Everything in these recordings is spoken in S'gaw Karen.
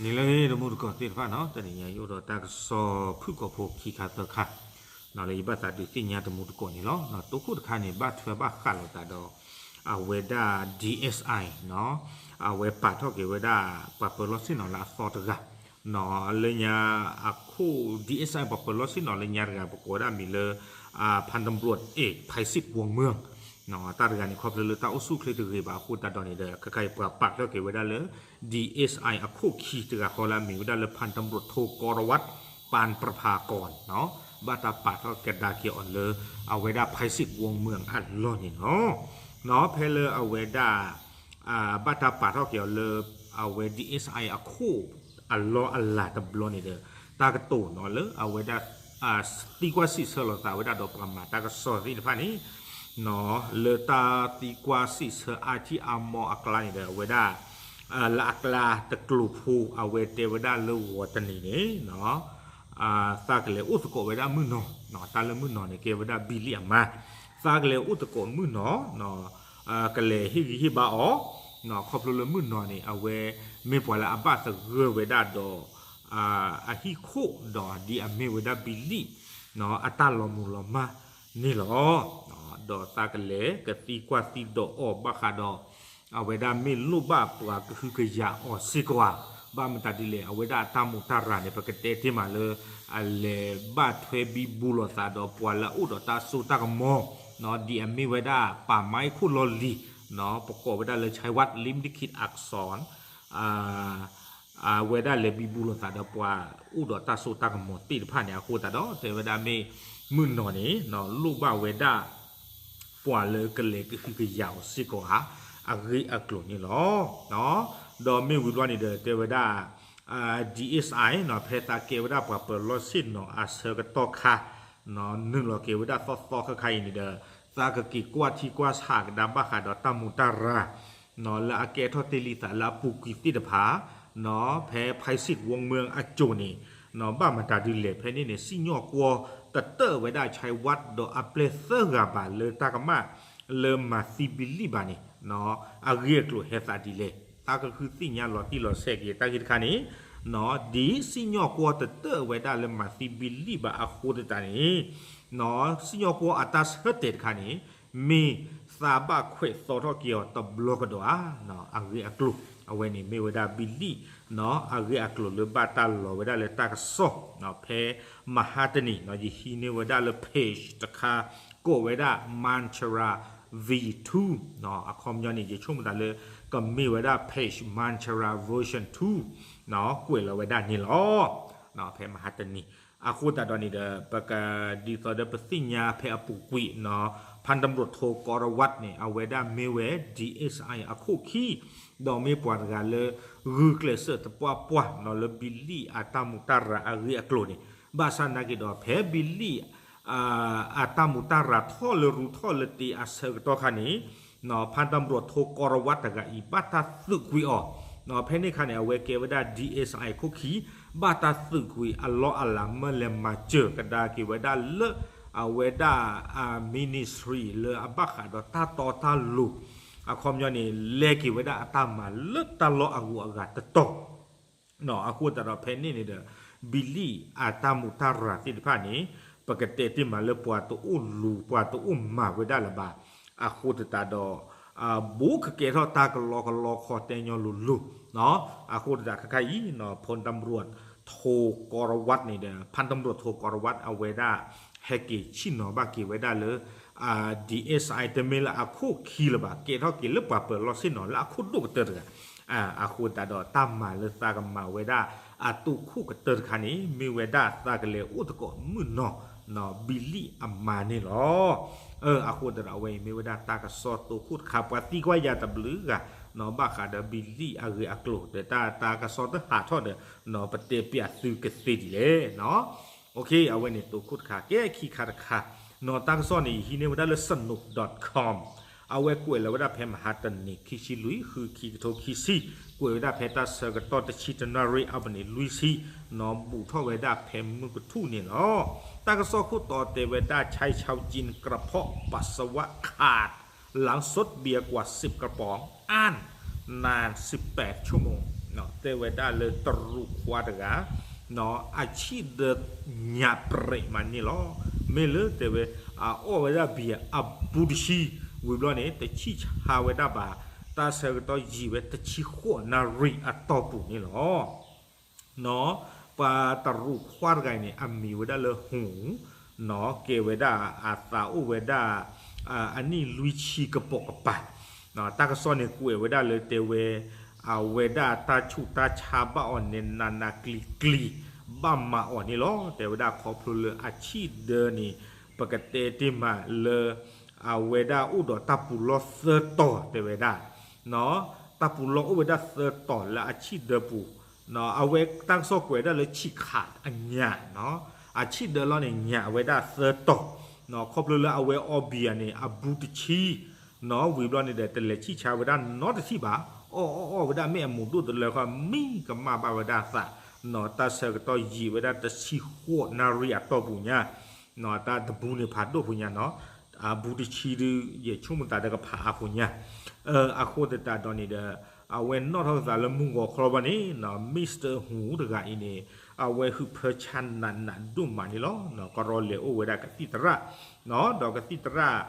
နံၤလၢအဂ့ၤ တမူတကိးသ့ၣ်တဖၣ်နီၤ, တနံၤညါယအိၣ်ဒီးတၢ်ကစီၣ်ဖုၣ်ကိာ်ဖိခံခါသၢခါ လၢယဘၣ်သးဒုးသ့ၣ်ညါတမူတကိးန့ၣ်လီၤ. တိခိၣ်တခါန့ၣ် ဘၣ်ထွဲဘၣ်ဃးလိာ်သးဒီး အဝဲဒၣ် DSI နီၤ, အဝဲပာ်ထီၣ်က့ၤဝဲဒၣ် ပှၤပၢၤလီၢ်ဆ့ၣ်နီၤလၢအသီတဂၤ နီၤ, လၢညါအခိၣ် DSI ပှၤပၢၤလီၢ်ဆ့ၣ်နီၤလၢညါတဂၤ ပကိးဝဲဒၣ်မံၤလၢ ဖၣ်တံရူး เอก ไพศิษย์ วงเมือง နီၤ, တၢ်တဂၤန့ၣ် ခီဖျိလၢတၢ်အိၣ်ဆူၣ်အိၣ်ချ့တဂ့ၤဘၣ်အဃိသတးဒီးန့ၣ်ဒီး ခဲခါအံၤပှၤပာ်ထီၣ်က့ၤဝဲဒၣ်လၢ DSI အခိၣ်ခံတဂၤဃီလၢအမံၤဝဲဒၣ်လၢ พลตำรวจโท กรวัตร ปานประภากร နီၤ, ဘၣ်တၢ်ပာ်ထီၣ်ကဒါက့ၤအီၤလၢ အဝဲဒၣ် ไพศิษย์ วงเมือง အလီၢ်န့ၣ်လီၤ. နီၤ, ဖဲလၢအဝဲဒၣ် ဘၣ်တၢ်ပာ်ထီၣ်က့ၤအီၤလၢ အဝဲ DSI အခိၣ်အလီၢ်အလၤတဘျီန့ၣ်ဒီး တၢ်ကတိၤနီၤလၢအဝဲဒၣ် သံကွၢ်စံးဆၢလိာ်သးဝဲဒၣ်ဒီးပှၤမၤတၢ်ကစီၣ်သ့ၣ်တဖၣ်န့ၣ် နီၤ, လၢတၢ်သံကွၢ်စံးဆၢအါထံၣ်အါမီၢ်အကျါန့ၣ်ဒီး အဝဲဒၣ် လၢအကျါတကျိၤဖိ အဝဲတဲဝဲဒၣ်လၢဂီၤတနံၤန့ၣ် နီၤ, သးကလဲၤအိၣ်သကိးဝဲဒၣ်မုၢ်နီၤ, နီၤ, တၢ်လၢမုၢ်နီၤန့ၣ် ကဲဝဲဒၣ် ဘံလံၣ်အမါ, သးကလဲၤအိၣ်သကိးမုၢ်နီၤ, နီၤ, ကလဲၤဟ့ၣ်ဂံၢ်ဟ့ၣ်ဘါအီၤ, နီၤ, ခီဖျိလၢမုၢ်နီၤန့ၣ် အဝဲမ့ၢ်ပှၤလၢအဘၣ်သဂၢၢ်ဝဲဒၣ်ဒီး အဟံၣ်ခိၣ်ဒီးဒ်အမ့ၢ်ဝဲဒၣ်ဘံလံၣ် နီၤ, အတၢ်လီၤမုၢ်လီၤမၢ်န့ၣ်လီၤ. ဒီးသးကလဲၤကသံကွၢ်သံဒိးအီၤဘၣ်ဃးဒီး အဝဲဒၣ်မ့ၢ်လိၣ်ဘၣ်ပှၤကဟုကယာ်အီၤစ့ၢ်ကီးဧါ, ဘၣ်မတၤဒ်လဲၣ် အဝဲဒၣ်အတၢ်မူးတၢ်ရၤန့ၣ် ပကတဲတ့ၢ်မးလၢ အလဲၤဘၣ်ထွဲဘံဘူလိာ်သးဒီးပှၤလၢအအိၣ်ဒီးတၢ်စိတၢ်ကမီၤ, နီၤ, ဒ်အမ့ၢ်ဝဲဒၣ် ป่าไม้โค่นลอลี, နီၤ, ပကိးဝဲဒၣ်လၢ ชัยวัฒน์ ลิ้มลิขิตอักษร အဝဲဒၣ်လဲၤဘံဘူလိာ်သးဒီးပှၤအိၣ်ဒီးတၢ်စိတၢ်ကမီၤသ့ၣ်တဖၣ်န့ၣ် အဃိသတးဒီး တဲဝဲဒၣ်မ့ၢ်မုၢ်နီၤန့ၣ် နီၤ, လိၣ်ဘၣ်ဝဲဒၣ် ပှၤလၢကလဲၤကဟုကယာ်အီၤစ့ၢ်ကီးဧါ အဂ့ၢ်အကျိၤန့ၣ်လီၤ. ဒီးမ့ၢ်ဝံၤဘျီန့ၣ်ဒီး တဲဝဲဒၣ် DSI နီၤ, ဖဲသးကဲဝဲဒၣ်ပှၤပၢၤလီၢ်ဆ့ၣ်နီၤအဆၢကတီၢ်ခါ နီၤ, နုာ်လီၤက့ၤဝဲဒၣ်သီသီခါခါအံၤန့ၣ်ဒီး သးကက့ၤကွၢ်ထံကွၢ်ဆးကဒါဘၣ်ဃးဒီးတၢ်မူးတၢ်ရၤ နီၤ, လၢအကဲထီၣ်တ့ၢ်လံသးလၢအပူၤကွံာ်သ့ၣ်တဖၣ် နီၤ, ဖဲ ไพศิษย์ วงเมือง အစိၤန့ၣ် နီၤ, ဘၣ်မတၤဒ်လဲၣ် ဖဲန့ၣ်န့ၣ် စံၣ်ညီၣ်ကွီၢ်တတၢၢ်ဝဲဒၣ် ชัยวัฒน์ ဒီးအပျဲၢ်သၢဂၤဘၣ်လၢတၢ်ကမၣ်လၢမၤသံဘံလံၣ်ဘၣ်န့ၣ် နီၤ, အဂ့ၢ်အကျိၤဟဲသးဒ်လဲၣ် သးကဃုသ့ၣ်ညါလီၤတံၢ်လီၤဆဲးက့ၤတၢ်ဂ့ၢ်တခါန့ၣ် နီၤ, ဒ်စံၣ်ညီၣ်ကွီၢ်တတၢၢ်ဝဲဒၣ်လၢမၤသံဘံလံၣ်ဘၣ်အဃိသတးန့ၣ် နီၤ, စံၣ်ညီၣ်ကွီၢ်အတၢ်ဆၢတဲာ်တခါန့ၣ် မ့ၢ်သးဘၣ်ခွဲးသီထီၣ်က့ၤအီၤတဘျီကဒီးဧါ, နီၤ, အဂ့ၢ်အကျိၤ အဝဲန့ၣ်မ့ၢ်ဝဲဒၣ်ဘံလံၣ် နီၤ, အဂ့ၢ်အကျိၤလၢဘၣ်တၢ်လီၤဝဲဒၣ်လၢတၢ်ကစီၣ် နီၤ, ဖဲမဟါတနံၤ နီၤ, ယဟံးန့ၢ်ဝဲဒၣ်လၢ page တခါ ကိးဝဲဒၣ် Manchara V two နီၤ, အခီပညီန့ၣ် ယဆိကမိၣ်သးလၢ ကမ့ၢ်ဝဲဒၣ် page Manchara version two နီၤ, ကွဲးလီၤဝဲဒၣ်န့ၣ်လီၤ. နီၤ, ဖဲမဟါတနံၤ အဃိသတးဒီးန့ၣ်ဒီး ပကဒ်သိးဒီးပသ့ၣ်ညါဖဲအပူၤကွံာ် နီၤ, ဖၣ်တံရူးထိးကီရဝးန့ၣ် အဝဲဒၣ်မ့ၢ်ဝဲ DSI အခိၣ်ခံ ဒီးမ့ၢ်ပှၤတဂၤလၢ ဂုာ်ကျဲးစၢးသပှၢ်ပှၢ် နီၤ, လၢဘံလံၣ်အတၢ်မူးတၢ်ရၤအဂ့ၢ်အကျိၤန့ၣ် ဘၣ်ဆၣ်နာ်က့ၤဒီး ဖဲဘံလံၣ် အတၢ်မူးတၢ်ရၤထီၣ်လၢရူထီၣ်လၢတ့အဆၢကတီၢ်ခါန့ၣ် နီၤ, ဖၣ်တံရူးထိးကီရဝးတဂၤအံၤ ဘၣ်တၢ်သုးကွံာ်အီၤ, နီၤ, ဖဲန့ၣ်ခါန့ၣ် အဝဲကဲဝဲဒၣ် DSI ခိၣ်ခံ ဘၣ်တၢ်သုးကွံာ်အလီၢ်အလၤ မၢလဲၤမၤစၢၤကဒါက့ၤဝဲဒၣ်လၢ အဝဲဒၣ် ministry လၢအဘၣ်ဃးဒီးတၢ်တီတၢ်လိၤ အခီပညီန့ၣ် လဲက့ၤဝဲဒၣ်အတၢ်မၤလၢတၢ်လီၢ်အဂုၤအဂၤတတီၤ နီၤ, အဃိသတးဒီးဖဲန့ၣ်န့ၣ်ဒီး ဘံလံၣ်အတၢ်မူးတၢ်ရၤသ့ၣ်တဖၣ်န့ၣ် ပကတဲတ့ၢ်မးလၢပှၤတအိၣ်လူၤ ပှၤတအိၣ်မၤဝဲဒၣ်လၢၤဘၣ်. အဃိသတးဒီး ဘူးကကဲထီၣ်တၢ်ကလီကလီခီတဲညီလိၤလိၤ, နီၤ, အဃိသတးခဲခါအံၤ နီၤ, ဖၣ်တံရူးထိးကီရဝးန့ၣ်ဒီး ဖၣ်တံရူးထိးကီရဝး အဝဲဒၣ် ဟဲက့ၤဆ့ၣ်နီၤဘၣ်က့ၤဝဲဒၣ်လၢ DSI တမ့ၢ်လၢအခိၣ်ခံလၢၤဘၣ်, ကဲထီၣ်က့ၤလၢပှၤပၢၤလီၢ်ဆ့ၣ်နီၤလၢအခိၣ်ဒိၣ်ကတၢၢ်တဂၤ အဃိသတးဒီးတၢ်မၤလၢသးကမၤဝဲဒၣ်အတိၢ်ခိၣ်ကတၢၢ်တခါန့ၣ် မ့ၢ်ဝဲဒၣ်သးကလဲၤအိၣ်သကိးမုၢ်နီၤ, နီၤ, ဘံလံၣ်အမါန့ၣ်လီၤ. အဃိသတးဒီးအဝဲအံၤမ့ၢ်ဝဲဒၣ်တၢ်ကစီၣ်တိခိၣ်တခါ ပှၤသံကွၢ်ယၤတဘျုးဂၤ နီၤ, ဘၣ်ဃးဒီးဘံလံၣ်အဂ့ၢ်အကျိၤ ဒီးတၢ်ကစီၣ်တဟးထီၣ်ဒီး နီၤ, ပတဲပျးသုကသ့ဒ်လဲၣ်, နီၤ. အဝဲန့ၣ်တိခိၣ်တခါ ကဲခံခါတခါ, နီၤ, တၢ်ကစီၣ်န့ၣ် ယဟံးန့ၢ်ဝဲဒၣ်လၢ สนุก ดอทคอม အဝဲကွဲးလီၤဝဲဒၣ်ဖဲမဟါတနံၤ ခံဆံလွံၢ် ဃု ခံကထိခံဆံ, ကွဲးဝဲဒၣ်ဖဲတၢ်ဆၢကတီၢ်တဆံတနၣ်ရံၣ် အါဘ့ၣ်န့ၣ် လွံၢ်ဆံ, နီၤ, ဘူးထီၣ်ဝဲဒၣ်ဖဲမုၢ်ကထူၣ်န့ၣ်လီၤ. တၢ်ကစီၣ်ခိၣ်တီတဲဝဲဒၣ် ชายชาวจีนกระเพาะปัสสาวะขาด หลังซดเบียร์กว่าสิบกระป๋องอั้นนานสิบแปดชั่วโมง တဲဝဲဒၣ်လၢတရူးခွါတဂၤ အဆံၣ်ဒၢညးပြဲးမးန့ၣ်လီၤ. မ့ၢ်လၢတဲဝဲ အအီၣ်ဝဲဒၣ်ဘံၣ် အဘူးတဆံ ဝံၤဘျီန့ၣ် တဆံၣ်ဆါဝဲဒၣ်ဘၣ် တၢ်ဆၢကတီၢ်ယံာ်ဝဲတဆံဃိးနၣ်ရံၣ်အတီၢ်ပူၤန့ၣ်လီၤ. ပှၤတရူးခွါတဂၤအံၤန့ၣ် အမံၤဝဲဒၣ်လၢဟူး, ကဲဝဲဒၣ်အသးအိၣ်ဝဲဒၣ် အနံၣ်လွံၢ်ဆံကပိာ်ကပၤ, တၢ်ကစီၣ်န့ၣ်ကွဲးဝဲဒၣ်လၢတဲဝဲ အဝဲဒၣ်တၢ်ဆူးတၢ်ဆါဘၣ်အီၤန့ၣ် နးနးကျံၤကျံၤ ဘၣ်မၤအီၤန့ၣ်လီၤ. တဲဝဲဒၣ်ခီဖျိလၢအဆံၣ်ဒၢန့ၣ် ပကတဲတ့ၢ်မးလၢ အဝဲဒၣ်အိၣ်ဒီးတၢ်ပူၤလီၢ်သၢတီၤတဲဝဲဒၣ် တၢ်ပူၤလီၢ်အိၣ်ဝဲဒၣ်သၢတီၤလၢအဆံၣ်ဒၢပူၤ, အဝဲတၢ်ကစီၣ်ကွဲးဒၣ်လၢဆံးခးအညၣ်, အဆံၣ်ဒၢလီၢ်န့ၣ်ညးဝဲဒၣ်သၢတီၤ, ခီဖျိလၢအဝဲအီၣ်ဘံၣ်အန့ၣ် အဘူးတဆံ, ဝံၤဘျီန့ၣ်ဒီး တလဲၤဆံၣ်ဆါဝဲဒၣ်နီတထံၣ်ဘၣ်, အီၣ်အီၣ်အီၣ်ဝဲဒၣ်မ့ၢ်အမူးဒိၣ်တလၢဃီ မံကမၣ်ဘၣ်ဝဲဒၣ်အသး, တၢ်ဆၢကတီၢ်ယံာ်ဝဲဒၣ်တဆံဃိးနၣ်ရံၣ်အတီၢ်ပူၤညါ တၢ်တဘူးန့ၣ်ဖးဒိၣ်ဖိညါနီၤ, အဘူးတဆံဒု ယဆိကမိၣ်သးဒီးကဖးအါဖိညါ, အဃိသတးဒီးန့ၣ်ဒီး အဝဲနီၣ်ထီၣ်ကသးလၢမုၢ်ဂီၤခီဘၣ်န့ၣ် Mister Hu တဂၤအံၤန့ၣ် အဝဲဟုးဖၢဆါနးနးဒိၣ်မးန့ၣ်လီၤ. ကရီလဲၤအိၣ်ဝဲဒၣ်ကသံၣ်သရၣ်, ဒီးကသံၣ်သရၣ်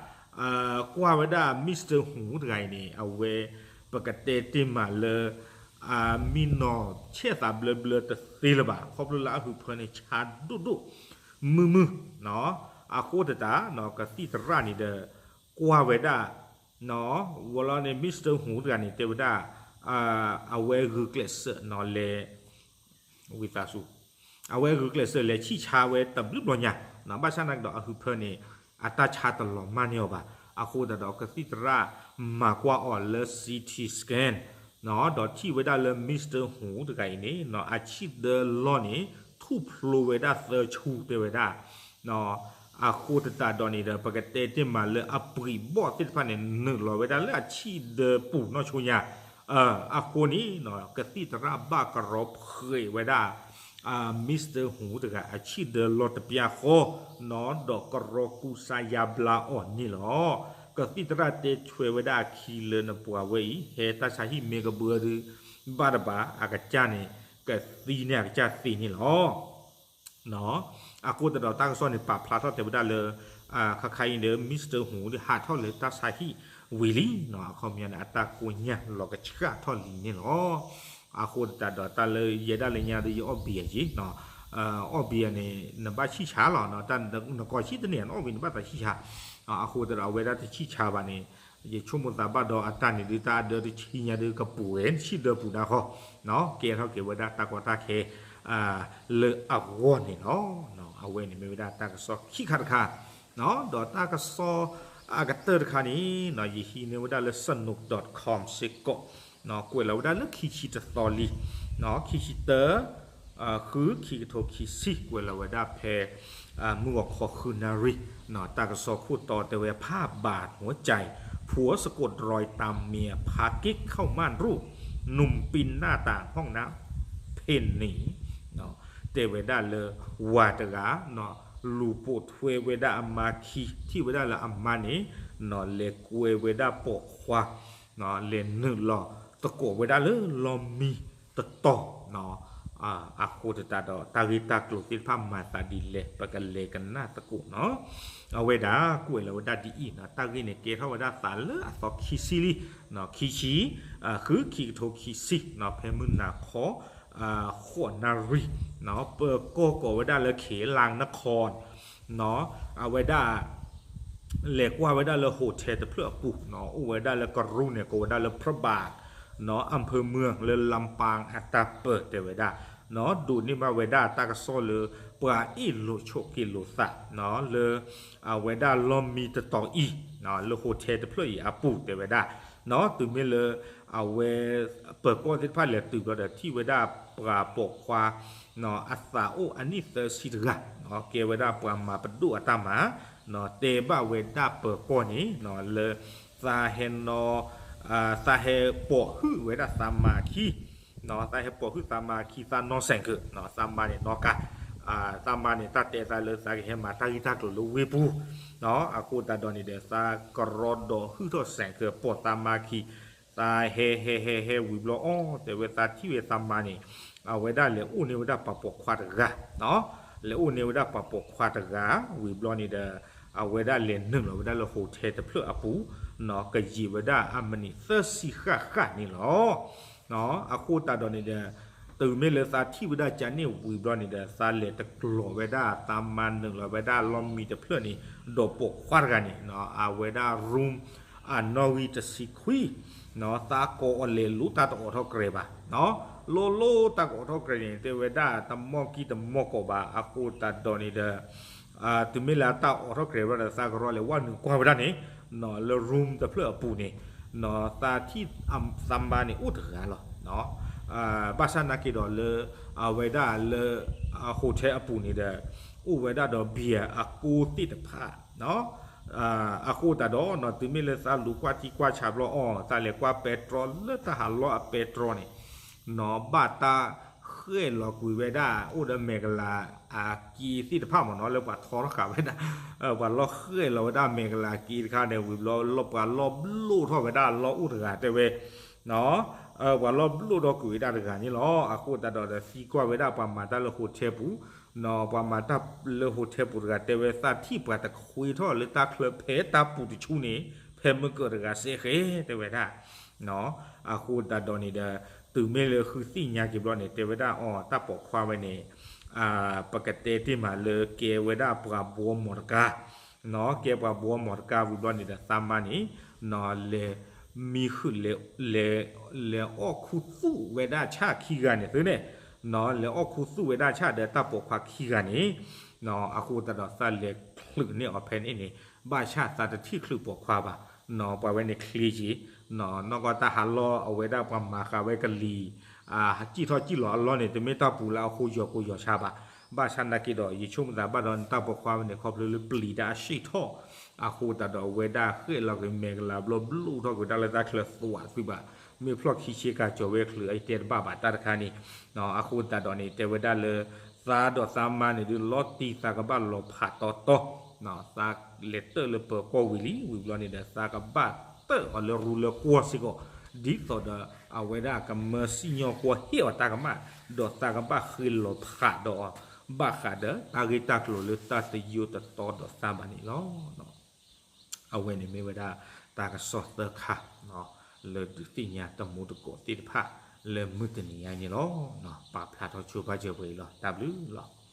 ကွၢ်ဝဲဒၣ် Mister Hu တဂၤအံၤန့ၣ် အဝဲ ပကတဲတ့ၢ်မးလၢ အမံနီၤဆဲးသးဘျၢဘျၢတသ့လၢၤဘၣ်, ခီဖျိလၢအဟုးဖၢန့ၣ်ဆါဒိၣ်ဒိၣ် မုာ်မုာ်, အဃိသတး ကသံၣ်သရၣ်န့ၣ်ဒီး ကွၢ်ဝဲဒၣ် ဝံၤလီၤန့ၣ် Mister Hu တဂၤန့ၣ် တဲဝဲဒၣ် အဝဲဂုာ်ကျဲးစၢးနီၤလဲၤ ဝံသးစူၤ အဝဲဂုာ်ကျဲးစၢးလဲၤဆံၣ်ဆါဝဲတဘျုးဘျီညါ, ဘၣ်ဆၣ်သနာ်က့ဒီးအဟုးဖၢန့ၣ် အတၢ်ဆါတလီၤမၢ်န့ၢ်အီၤဘၣ်. အဃိသတးဒီးကသံၣ်သရၣ်မၤကွၢ်အီၤလၢ C T scan ဒီးထံၣ်ဝဲဒၣ်လၢ Mister Hu တဂၤအံၤန့ၣ် အဆံၣ်ဒၢလီၢ်န့ၣ် ထူၣ်ဖျိဝဲဒၣ်သၢဆူတဲဝဲဒၣ် အဃိသတးဒီးန့ၣ်ဒီး ပကတဲတ့ၢ်မးလၢအပှံာ်ဘီၣ်သ့ၣ်တဖၣ်န့ၣ် နုာ်လီၤဝဲဒၣ်လၢအဆံၣ်ဒၢပူၤနီၢ်ဆိညါ, အဃိန့ၣ် ကသံၣ်သရၣ်ဘၣ်ကရီဖှဲးဝဲဒၣ် Mister Hu တဂၤ အဆံၣ်ဒၢလီၢ်တပျၢ်ဃီ, ဒီးကရီကူစါယါဘျါအီၤန့ၣ်လီၤ. ကသံၣ်သရၣ်တဲဆွဲဝဲဒၣ်အခံလၢနပှၤဝဲအံၤ ဟဲတၢ်ဆါဟံၣ်မ့ၢ်ကဘၢဒု ဘၣ်တဘၣ် အကစၢ်န့ၣ် ကသံန့ၢ်အကစၢ်သ့န့ၣ်လီၤ. အဃိသတးဒီးတၢ်ကစီၣ်န့ၣ် ပာ်ဖျါထီၣ်တဲဝဲဒၣ်လၢ ခါခါအံၤဒီး Mister Hu ဟးထီၣ်လၢတၢ်ဆါဟံၣ်ဝံၤလံ, အခီပညီန့ၣ် အတၢ်ကိၢ်ညါလီၤကဆှၣ်ထီၣ်လံန့ၣ်လီၤ. အဃိသတးဒီးတၢ်လၢယဲဒၣ်လၢညါဒီးယအီၣ်ဘံၣ်အယ့ၢ်, အီၣ်ဘံၣ်အန့ၣ် နဘၣ်ဆံၣ်ဆါလီၤ, နကိးဆံၣ်တန့ၢ် နအီၣ်ဘံၣ်နဘၣ်သးဆံၣ်ဆါ, အဃိသတးဒီးအဝဲဒၣ်တဆံၣ်ဆါဘၣ်န့ၣ် ယဆိကမိၣ်သးဘၣ်ဒီးအတၢ်န့ၣ်ဒုး တၢ်အဒၢတဆံညါဒုး ကပူၤဝဲဆံၣ်ဒၢပူၤဒၣ်ဃီ, ကဲထီၣ်က့ၤဝဲဒၣ်တၢ်ကီတၢ်ခဲ လၢအဂီၢ်န့ၣ်လီၤ. အဝဲန့ၣ်မ့ၢ်ဝဲဒၣ်တၢ်ကစီၣ်ခံခါတခါ, ဒီးတၢ်ကစီၣ်အကတၢၢ်တခါန့ၣ် ယဟံးန့ၢ်ဝဲဒၣ်လၢ Sanook dot com စ့ၢ်ကီး, ကွဲးလီၤဝဲဒၣ်လၢခံဆံတသီလံ, ခံဆံတၢ ဃု ခံကထိခံဆံ ကွဲးလီၤဝဲဒၣ်ဖဲ မုၢ်ဂီၤခီဃုနၣ်ရံၣ်, တၢ်ကစီၣ်ခိၣ်တီတဲဝဲ ผ้าบาดหัวใจ ผัวสะกดรอยตามเมีย พากิ๊กเข้าม่านรูด หนุ่มปีนหน้าต่างห้องน้ำเพ่นหนี တဲဝဲဒၣ်လၢ ဝၤတဂၤ လူၤပိာ်ထွဲဝဲဒၣ်အမါခံ ထံၣ်ဝဲဒၣ်လၢအမါန့ၣ် လဲၤကွဲဝဲဒၣ်ပိာ်ခွါ လဲၤနုာ်လီၤသကိးဝဲဒၣ်လၢလီၢ်မံတတီၤ, အဃိသတးဒီး တၢ်ဂ့ၢ်တၢ်ကျိၤသ့ၣ်တဖၣ်မၤသးဒ်လဲၣ် ပကလဲၤကနၣ်သကိးနီၤ. အဝဲဒၣ်ကွဲးလီၤဝဲဒၣ်ဒ်အံၤနီၤ, တၢ်ဂ့ၢ်န့ၣ်ကဲထီၣ်ဝဲဒၣ်သးလၢအသီခံဆံလံ, ခံဆံ ဃု ခံကထိခံဆံနီၤ, ဖဲမုၢ်နၤခီ ဃိးနၣ်ရံၣ်, ပၢၤကီၢ်ကိးဝဲဒၣ်လၢ เคลังนคร အဝဲဒၣ် လဲၤကွၢ်ဝဲဒၣ်လၢ hotel တဖျၢၣ်အပူၤ, အိၣ်ဝဲဒၣ်လၢကရူၢ်န့ၣ် ကိးဝဲဒၣ်လၢ พระบาท နီၤ, อำเภอเมือง လၢ ลำปาง အတၢ်ပၢၢ်တဲဝဲဒၣ်, ဒိးန့ၢ်ဘၣ်ဝဲဒၣ်တၢ်ကစီၣ်လၢ ပှၤအ့ၣ်လိာ်ဆိးက့လိာ်သး လၢ အဝဲဒၣ်လီၢ်မံတတီၤအံၤ လၢ hotel တဖျၢၣ်အံၤအပူၤတဲဝဲဒၣ်, တုၤမ့ၢ်လၢ အဝဲ ပၢၤကီၢ်သ့ၣ်တဖၣ်လဲၤတုၤဘျီဒီး ထံၣ်ဝဲဒၣ်ပှၤပိာ်ခွါ အသးအိၣ်အနံၣ်သၢဆံတဂၤ, ကဲဝဲဒၣ်ပှၤမၤပဒိၣ်အတၢ်မၤ, တဲဘၣ်ဝဲဒၣ်ပၢၤကီၢ်န့ၣ် လၢ သးဟဲနီၤ သးဟဲပိာ်ဟုၣ်ဝဲဒၣ်သးမါအခံ, သးဟဲပိာ်ဟုၣ်သးမါအခံ သးနီၢ်စဲးကၢး, သးမါန့ၣ်နီၢ်ကါ, သးမါန့ၣ် တၢ်တဲသးလၢသးကဟဲမၤတၢ်ဂ့ၢ်တၢ်ကျိၤလၢဝ့ၢ်ပူၤ, အဃိသတးဒီးန့ၣ်ဒီး သးကရီဒီးဟုၣ်ထီၣ်စဲးကၢး ပိာ်သးမါအခံ သးဟဲဟဲဟဲဟဲဝံၤဘျီအီၤ တဲဝဲသးထံၣ်ဝဲသးမါန့ၣ် အဝဲဒၣ်လဲၤအိၣ်န့ၢ်ဝဲဒၣ်ပှၤပိာ်ခွါတဂၤ, လဲၤအိၣ်န့ၢ်ဝဲဒၣ်ပှၤပိာ်ခွါတဂၤဝံၤဘျီန့ၣ်ဒီး အဝဲဒၣ်လဲၤနုာ်လီၤဝဲဒၣ်လၢ hotel တဖျၢၣ်အပူၤ, ကယံာ်ဝဲဒၣ်အမံးနံးသၢဆံဃၣ်ဃၣ်န့ၣ်လီၤ. အဃိသတးဒီးန့ၣ်ဒီး တုၤမ့ၢ်လၢသးထံၣ်ဝဲဒၣ်ကန့ၣ်ဝံၤဘျီန့ၣ်ဒီး သးလဲၤတကျိၤဝဲဒၣ် သးမါနုာ်လီၤဝဲဒၣ်လီၢ်မံတဖျၢၣ်န့ၣ် ဒီးပိာ်ခွါတဂၤန့ၣ် အဝဲဒၣ် room အနီၣ်ဂံၢ်တဆံခွံ, သးကိးအီၤလဲၤလိၤတၢ်တအိးထီၣ်ကြဲးဘၣ်, လိၤလိၤတၢ်ကအိးထီၣ်ကြဲးန့ၣ် တဲဝဲဒၣ်တမီၢ်ကံၢ်တမီၢ်ကိးဘၣ် အဃိသတးဒီးန့ၣ်ဒီး တုၤမ့ၢ်လၢတၢ်အိးထီၣ်ကြဲးဘျီဒီး သးကရီလဲၤဝဲနုာ်ကွၢ်ဝဲဒၣ်န့ၣ် လၢ room တဖျၢၣ်အပူၤန့ၣ် သးထံၣ်သးမါန့ၣ်အိၣ်တဂၤလီၤ. ဘၣ်ဆၣ်နာ်က့ဒီးလၢ အဝဲဒၣ်လၢ hotel အပူၤန့ၣ်ဒီး အိၣ်ဝဲဒၣ်ဒီး beer အကိသ့ၣ်တဖၣ် အဃိသတးဒီး တုၤမ့ၢ်လၢသးလူၤကွၢ်ထံကွၢ်ဆးဘျီအီၤ သးလဲၤကွၢ်ပဲတြီလၢတၢ်ဟးလီၢ်အပဲတြီန့ၣ် ဘၣ်တၢ်ဃဲၣ်လီၤကွံာ်ဝဲဒၣ် အိၣ်ဒီးမဲာ်ကလၤအက့သ့ၣ်တဖၣ်မ့ၢ်နီၤ လၢပှၤထီထီၣ်ဃာ်ဝဲဒၣ် ပှၤလီၢ်ဃဲၣ်လီၤဝဲဒၣ်မဲာ်ကလၤအက့တခါန့ၣ် ဝံၤဘျီလီၢ်ပှၤလီၢ်ဘျိၣ်ထီၣ်ဝဲဒၣ်လီၢ်အိၣ်တဂၤတဲဝဲ ပှၤလီၢ်ဘျိၣ်ထီၣ်ကွံာ်ဝဲဒၣ်တဂၤန့ၣ်လီၤ. အဃိသတးဒီး သံကွၢ်ဝဲဒၣ်ပှၤမၤတၢ်လၢ hotel ပူၤ ပှၤမၤတၢ်လၢ hotel ပူၤတဂၤတဲဝဲ သးထံၣ်ပှၤတခွ့ထီၣ်လၢတၢ်ချၢဖဲတၢ်ပူၤတဆူန့ၣ် ဖဲမုၢ်ကၢးတဂၤစဲးဃဲတဲဝဲဒၣ် အဃိသတးဒီးန့ၣ်ဒီး တုၤမ့ၢ်လၢဃုသ့ၣ်ညါက့ၤဘျီန့ၣ် တဲဝဲဒၣ်အီၤ တၢ်ပိာ်ခွါဝဲန့ၣ် ပကတဲတ့ၢ်မးလၢကဲဝဲဒၣ်ပှၤဘှီမီၤတကါ ကဲပှၤဘှီမီၤတကါဝံၤဘျီန့ၣ်ဒီး သးမါန့ၣ် လဲၤမံဃုာ် လဲၤအီၣ်ခူသူၣ်ဝဲဒၣ်ဆၣ်ခံဂၤန့ၣ်သုန့ၣ် လဲၤအီၣ်ခူသူၣ်ဝဲဒၣ်ဆၣ်ဒီးတၢ်ပိာ်ခွါခံဂၤန့ၣ် အဃိသတးဒီးသးလဲၤချုးန့ၢ်အီၤဖဲန့ၣ်န့ၣ် ဘၣ်ဆၣ်သးတထံၣ်ချုးပိာ်ခွါဘၣ် ပှၤဝဲန့ၣ်ချ့က့ၤ နီၢ်ကီၢ်တၢ်ဟးလီၢ်အဝဲဒၣ်ပှၤမၤဃာ်ဝဲကလံၤ စံၣ်ထီၣ်စံၣ်လီၤအလီၢ်န့ၣ် တမ့ၢ်တၢ်ပူၤလၢအဃိယီၤကိယီၤဆါဘၣ်. ဘၣ်ဆၣ်နာ်က့ဒီး ယဆိကမိၣ်သးဘၣ်ဒီးနတၢ်ပိာ်ခွါဝဲန့ၣ် ခီဖျိလၢပျံၤတၢ်အဆံးထီၣ် အဃိသတးဒီးအဝဲဒၣ်ဃဲၣ်လီၤက့ၤမဲာ်ကလၤဘျီဘျိၣ်ထီၣ်ကွံာ်တၢ်လၢတၢ်ချၢသွးသုးဘၣ်. မ့ၢ်ဖျီၣ်ခံဆ့ကၤကၠီၤဝဲချုးအံၤတဲတဘၣ်ဘၣ်တၢ်တခါန့ၣ် အဃိသတးဒီးန့ၣ် တဲဝဲဒၣ်လၢ သးဒီးသးမါန့ၣ်ဒုးလီၤတံၢ်သးကဘၣ်လီၤဖးတီတီ သးလဲၤတၢၢ်လၢပၢၤကီၢ်ဝံၤလံ ဝံၤဘျီန့ၣ်ဒီး သးကဘၣ်တၢၢ်အီၤလၢရူလၢကွီၢ်စ့ၢ်ကီး ဒ်သိးဒီးအဝဲဒၣ်ကမၢစံၣ်ညီၣ်ကွီၢ်ဟ့ၣ်အီၤတၢ်ကမၣ် ဒီးသးကဘၣ်ဃ့လီၤဖးဒီးအီၤ ဘၣ်ဃးဒီးတၢ်ဂ့ၢ်တၢ်ကျိၤလၢတၢ်သယိတတီဒီးသးဘၣ်န့ၣ်လီၤ. အဝဲန့ၣ်မ့ၢ်ဝဲဒၣ်တၢ်ကစီၣ်သၢခါ လၢဒုးသ့ၣ်ညါတမူတကိးသ့ၣ်တဖၣ် လၢမုၢ်တနံၤညါန့ၣ်လီၤ. ပာ်ဖျါထီၣ်ဆိပာ်စၢၤပှဲၤအံၤလီၤ. တၢ်ဘျုးလီၤ.